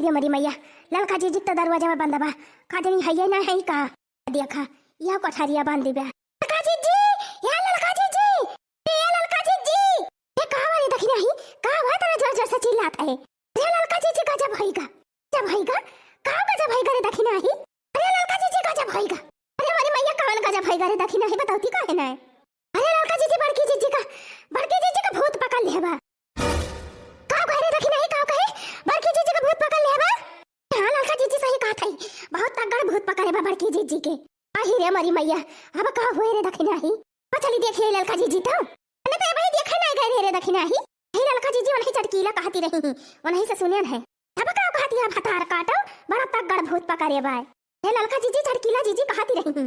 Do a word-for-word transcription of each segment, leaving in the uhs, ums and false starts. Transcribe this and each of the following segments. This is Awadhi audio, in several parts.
ये मरी मैया, ललका जीजी त दरवाजा में बंद बा। का जनी हइये ना हई का? देखा, यह कोठरिया बंद बा। ललका जीजी, या ललका जीजी, ए ललका जीजी, ये का बा रे दखिनाही? का बा इतना जोर जोर से चिल्लात है? अरे ललका जीजी गजब होइगा, गजब होइगा, का गजब होइगा रे दखिनाही? अरे ललका जीजी गजब होइगा। अरे मरी मैया कवन गजब होइगा रे दखिनाही, बतौती काहे ना? अरे ललका जीजी बड़की जीजी का, बड़की जीजी का भूत पकड़ ले बा। का कहे रे दखिनाही, का कहे? बड़की जीजी का भूत पकड़ ले बा। हाँ ललका जीजी सही कहत है, बहुत तगड़ भूत पकड़े बा बड़की जीजी के। आही रे मरी मैया, अब का हुए रे दखिनाही? अब चली देखिए ललका जीजी तो। अरे तो भाई देखे नहीं गए रे, रे दखिनाही। हे ललका जीजी उन्हें चटकीला कहती रही ही, उन्हें से सुने है। अब का कहती है भतार काटो, बड़ा तगड़ भूत पकड़े बाय। हे ललका जीजी चटकीला जीजी कहती रही ही।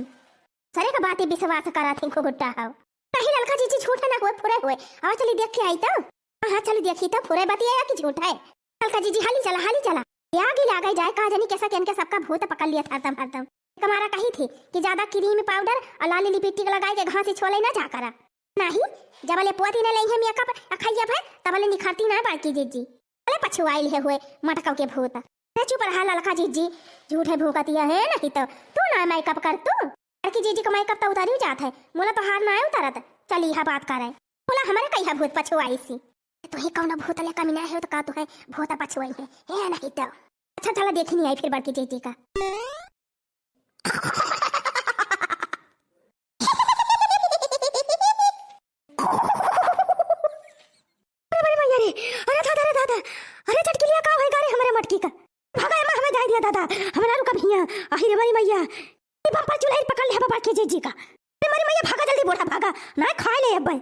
सरे का बातें विश्वास करा थी खुगुट्टा हव। नहीं ललका जीजी झूठ ना हुए फुरे हुए। अब चली देख के आई तो। हाँ, हाँ, चली देखी तो फुरे बतिया कि झूठ है। ललका जीजी हाली चला, हाली चला। या आगी लागे जाए, का जानी कैसा केन के सबका भूत पकड़ लिया था हरदम, हरदम। हमारा कही थी कि ज्यादा क्रीम पाउडर और लाली लिपस्टिक लगाए के घासी छोले ना जा करा। नहीं, जब ले पोती ने लेइहे मेकअप अखैया भे, तब ले निखरती ना बड़की जीजी। अरे पछुआइल है हुए मटकव के भूत। अरे चुप रहा ललका जीजी, झूठे भूकतिया है नहीं तो। तू ना मेकअप कर तू। बड़की जीजी का मेकअप तो उतारी जात है, मोला तो हार ना आए उतारत। चली हा बात करे। बोला हमरे कहिया भूत पछुआई सी। तू ही कौनो भूत ले कमी ना है तो का तू है भूत पछुआई है, है नहीं तो। अच्छा चला देखी नहीं आई फिर बड़की जीजी का। अरे मरी मैया रे, अरे दादा रे दादा, अरे चटकिलिया का होई गा रे हमरे मटकी का। भागा एमा हमें जाए दिया दादा, हमें ना रुका भैया। आही रे मरी मैया, ई बम्पर चुलैर पकड़ ले बा बड़की जीजी का। अरे मरी मैया भागा जल्दी बूढ़ा भागा, ना खाए ले अब्बे।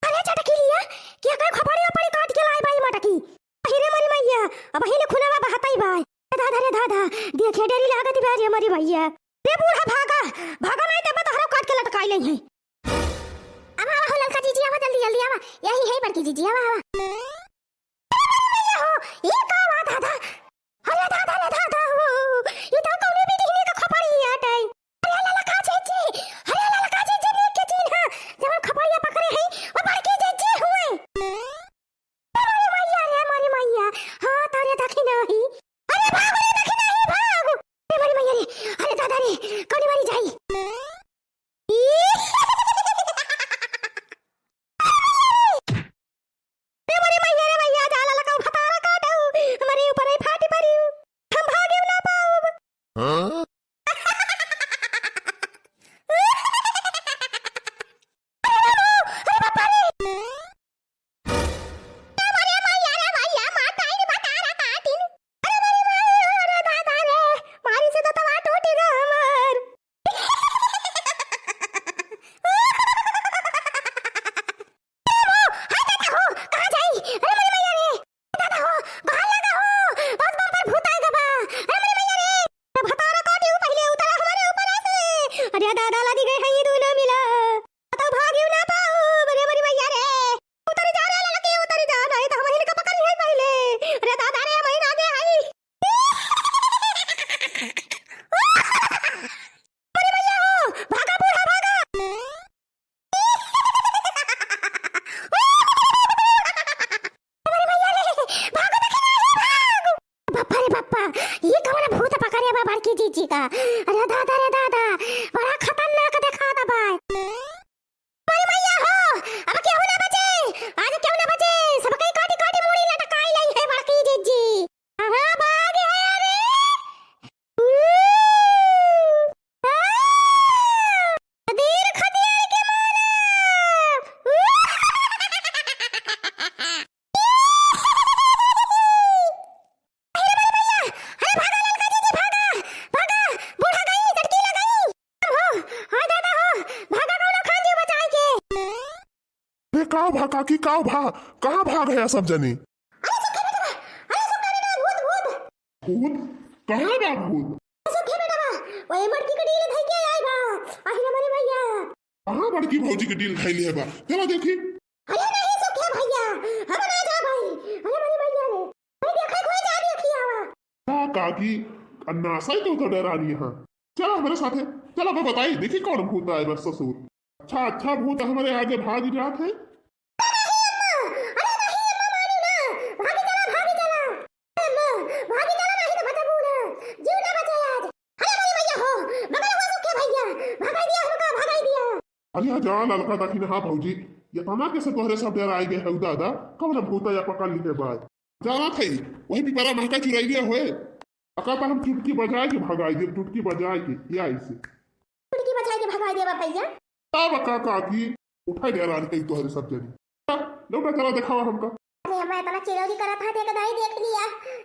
अरे चटकिलिया, क्या कर खपड़ी पड़ी काट के लाए बाई मटकी। अही रे मरी मैया, अब अही ले खुनावा बहताई बाय। ए दादा रे दादा, देखे डरी लागत बा रे मरी मैया। रे बूढ़ा भागा, भागा नहीं देबा तोहरो काट के लटकाई लेइहैं। आवा, आवा हो ललका जीजी, आवा जल्दी, जल्दी आवा। यही है बड़की जीजी, आवा, आवा। अरे मरी मैया हो, ये का बात दादा? अरे दादा रे दादा हो, ये तो कौने भी नहीं का खपड़ी आटे। अरे ललका जीजी, अरे ललका जीजी, देख के चिन्हा, जवन खपड़िया पकड़े है, वो बड़की जीजी हुए। अरे मरी मैया रे, मरी मैया। हाँ, तारे दखिनाही। अरे भाग रे दखिनाही, भाग। अरे मरी मैया रे, अरे दादा रे, कौनी मरी जाई। अरे मरी मैया रे मैया, जाला लगाओ भतारा काटो, हमारे ऊपर ही फाटी पड़ी। हम भागे ना पाओ। हाँ? अरे बाबा, अरे बाबा रे। अरे मरी मैया रे मैया, मार ताई रे भतारा काटिन। अरे मरी माई, अरे दादा रे, मारी से तो तवा टूटी रे हमार। अरे हो, हाय दादा हो, कहाँ जाई? अरे मरी मैया रे, दादा हो, बाहर लगा हो, बहुत बम्पर भूत आएगा बा। अरे मरी मैया रे, भतारा काटे हो पहले उतरा हमारे ऊपर से। अरे दादा लादी गए हैं ये दोनों मिला। तो भागियो ना पाओ, अरे मरी मैया रे। उतरी जा रे ललकी, उतरी जा, नहीं तो हम इनका पकड़ लिए पहले। अरे दादा रे, हम आगे आई। अरे भैया हो, भागा बूढ़ा, भागा। अरे भैया रे, भागो, देखो ना, भागो। बाप्पा रे बाप्पा, ये कौन भूत पकड़े बा बड़की जीजी का? अरे दादा रे दादा, बड़ा खतरनाक देखात बा। अरे भैया हो, अब केहू ना बचे, आज केहू ना बचे, सबके काटी काटी मूड़ी लटकाई लई है बड़की जीजी। कहाँ भाग है रे? ऊ! आ! खदीर खदियार के मारा! ऊ! अरे मरी मैया! अरे भागा ललका जीजी, भागा! भागा! बूढ़ा गई, चटकीला गई! हो, हाय दादा हो, भागा कौनो खान जी बचाई के। रे काव भा काकी, काव भा, कहाँ भाग है सब जनी? अरे सुखे बेटवा, अरे सुखे बेटवा, भूत, भूत। भूत? कहाँ बा भूत? सुखे बेटवा, ओए मटकी के डील धई के आई बा। आही रे मरी मैया। कहाँ बड़की भौजी के डील धई ले बा? चला देखी। अरे नहीं सुखे भैया, हम ना जा भाई। अरे मरी मैया रे, भाई देखा कोई जा देखी आवा। हाँ काकी, अन्नासा ही तो उधर डरानी है। चला हमरे साथे, चला मैं बताई, देखी कौन भूत आए बा ससुर। अच्छा, अच्छा भूत हमरे आगे भाग जात है। अरे जा ललका दखिनहा भौजी, एतना कैसे तोहरे सब डेराइ गए हउ दादा, कवन भूत या पकड़ लिहे बाय। जानत हई, वही पिपरा महका चुरइले होए। अका त हम चुटकी बजाइ के भगाइ देब, चुटकी बजाइ के, या ऐसे। चुटकी बजाइ के भगाइ देबा भैया। तब का काकी, उठाइ डेरान कई तोहरे सब जनी। लौटा चला देखावा हमका। अरे अम्मा, एतना चिरौरी करत हा, देख दाई, देख लिया,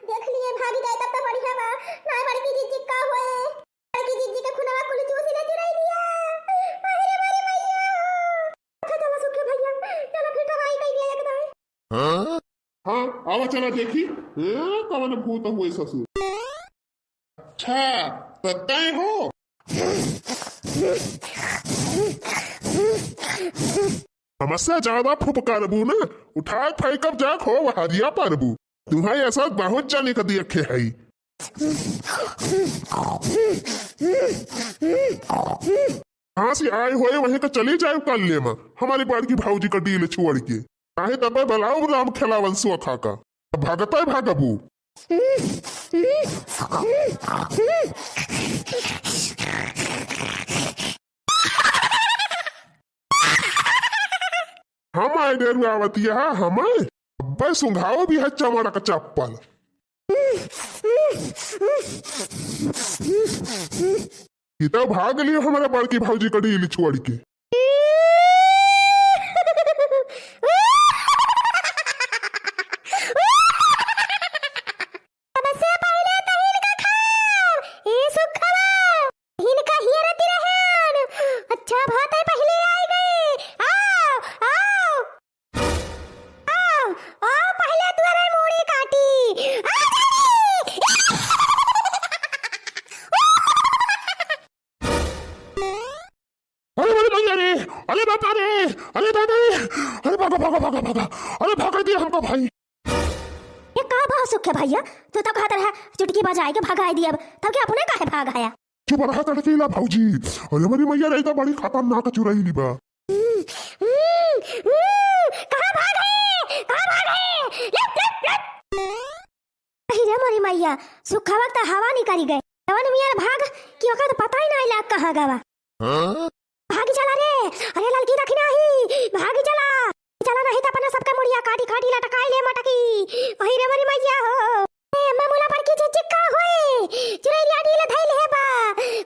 देख लिए, भागी जाए तब तो बढ़िया बा। ना बड़की जिज्जी का होए, बड़की जिज्जी के खुनवा कुल चूस ले चुरइलिया। अरे रे मारे मैया। अच्छा चला सुखे भैया, चला फिर तो आई कई दिया एक दाई। हाँ? हाँ, आवा चला देखी, ए, कवन भूत हुए ससुर। अच्छा, त तैं हो? हमसे ज्यादा फुफकारबू ना, उठाए फेंकब जा खो हरिया परबू। तुम्हें ऐसा बहुत जाने का देखे है। कहाँ से आए होए वहीं का चले जाए कल्ले में, हमारी बड़की भौजी का डील छोड़ के। काहे तबे बलाओ राम खेलावन सुआ खा का। अब भागता है भागबू। हम आए डेरुआवतिया, हम आए। अब्बे सुंघाओ भी है चमड़ा का चप्पल। ई तो भाग लियो हमारे बड़की भौजी का डील छोड़ के। सबसे पहिले त हिनका खाब, ए सुखवा, हिनका हियरती रहन। अच्छा भात है पहिले आई गए। आओ, आओ। आओ, आओ, पहिले तुअरे मूड़ी काटी। आ जल्दी। अरे, अरे, भैया रे, अरे बापा रे, अरे दादा रे, अरे भागा, भागा, भागा, भागा, अरे भागा दिया हमको भाई। ये का बा सुखे भैया, तू तो कहत रहा चुटकी बजाए के भगाई दिया, तब के अपने काहे भाग आया? चुप रहा तड़कीला भौजी, अरे हमारी मैया रही तो बड़ी खतरनाक चुरैली बा। हम्म, हम्म, हम्म, कहाँ भाग है? कहाँ भाग है? लट, लट, लट। अहि रे मोरी मैया, सुखवा त हवा निकरी गए। जवन मियाँ भाग कि ओका त पता ही नाहीं लाग कहाँ गवा। हाँ? भागी चला रे, अरे ललकी दखिनही, भागी चला। चला नहीं त अपना सबके मुड़िया काटी काटी लटकाई ले मटकी। अहि रे मोरी मैया हो। ए अम्मा मोला बड़की जिज्जी का होए? चुरैलिया डील धइल है बा।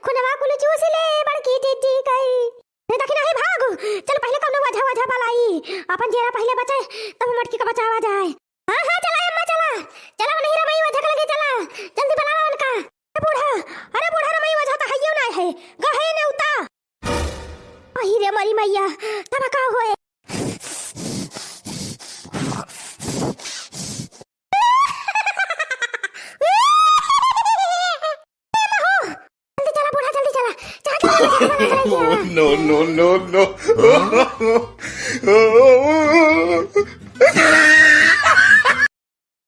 खुनवा कुल चूस ले बड़की जिज्जी कई। अरे दखिनही भाग। चल पहिले कौनो वजह वजह बलाई। अपन जेरा पहिले बचे, तब मटकी का बचावा जाए। हाँ, हाँ, चला अम्मा, चला। चला, वनही रमई ओझा के लगे चला। जल्दी बुलावा उनका। अरे बूढ़ा, अरे बूढ़ा रमई ओझा त हइयो नाहीं है। गहे नेउता। अहि रे मरी मैया, तब का होए? जल्दी चला बूढ़ा, जल्दी चला। चला, चला, चला, चला, चला, चला। No, no, no, no।